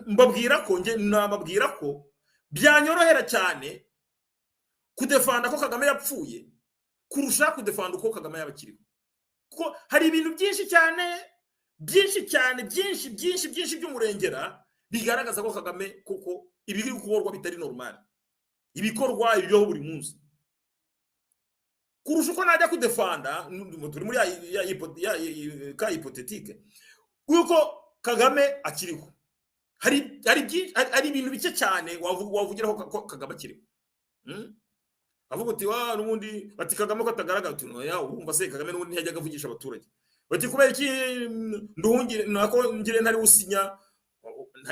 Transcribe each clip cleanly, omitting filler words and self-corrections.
Mbabwira ko nge nababwira ko byanyorohera cyane kudefanda ko Kagame yapfuye kurusha kudefanda uko Kagame yaba akiriho, kuko hari ibintu byinshi cyane, byinshi cyane, byinshi, byinshi, byinshi by'umurengera bigaragaza ko Kagame kuko ibiri gukorwa bitari normal, ibikorwa ibibaho buri munsi, kurusha uko najya kudefanda. Turi muri ya cas hypothétique kuko Kagame akiriho. Hari ibintu bike cyane wavugiraho ko Kagame akiriho. Avuga uti wa n'ubundi bati Kagame ko atagaragara, uti oya, urumva se Kagame n'ubundi ntiyajyaga avugisha abaturage. Bati kubera iki Nduhungire nako ngire ntari usinya?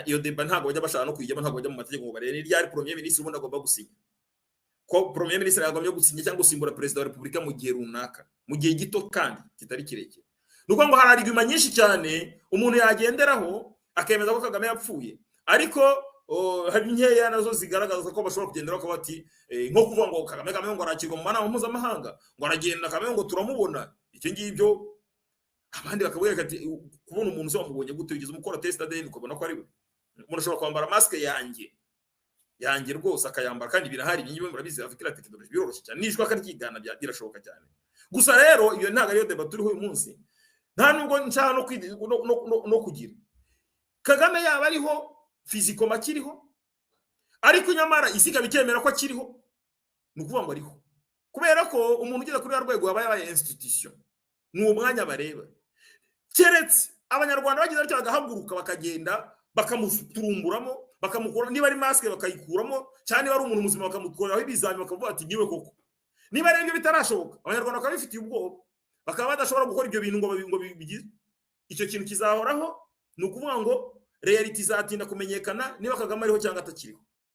Iyo débat ntabwo bajya bashaka no kuyijyamo, ntabwo bajya mu mategeko ngo barebe ryari premier ministre ubundi agomba gusinya, ko premier ministre yagombye gusinya cyangwa gusimbura perezida wa repubulika mu gihe runaka, mu gihe gito kandi kitari kirekire. Ni ukuvuga ngo hari arguments nyinshi cyane umuntu yagenderaho akemeza ko Kagame yapfuye, ariko hari nkeya nazo zigaragaza ko bashobora kugenderaho bakaba bati nko kuvuga ngo Kagame ngo arakirwa mu manama mpuzamahanga, ngo aragenda, Kagame ngo turamubona. Icyo ngibyo abandi bakavuga ati kubona umuntu se wamubonye gute? Ugeze umukora test ADN ukabona ko ari we? Umuntu ashobora kwambara masque yanjye rwose akayambara, kandi birahari ibyo murabizi, afite la technologie, biroroshye cyane, nishwa akaryigana, birashoboka cyane. Gusa rero iyo ntabwo ariyo débat turiho uyu munsi, nta nubwo nshaka no kugira Kagame yaba ariho physiquement akiriho, ariko nyamara isi ikaba ikemera ko akiriho. Ni ukuvuga ngo ariho kubera ko umuntu ugeze kuri ruriya rwego aba yabaye institution, ni uwo mwanya bareba. Keretse Abanyarwanda bagize batyo bagahaguruka, bakagenda bakamuturumburamo, bakamukura niba ari masque bakayikuramo, cyangwa niba ari umuntu muzima bakamukoreraho ibizami, bakavuga ati niwe koko. Niba rero ibyo bitarashoboka, Abanyarwanda bakaba bifitiye ubwoba, bakaba badashobora gukora ibyo bintu ngo bigize icyo kintu kizahoraho, ni ukuvuga ngo réalité izatinda kumenyekana niba Kagame ariho cyangwa atakiriho.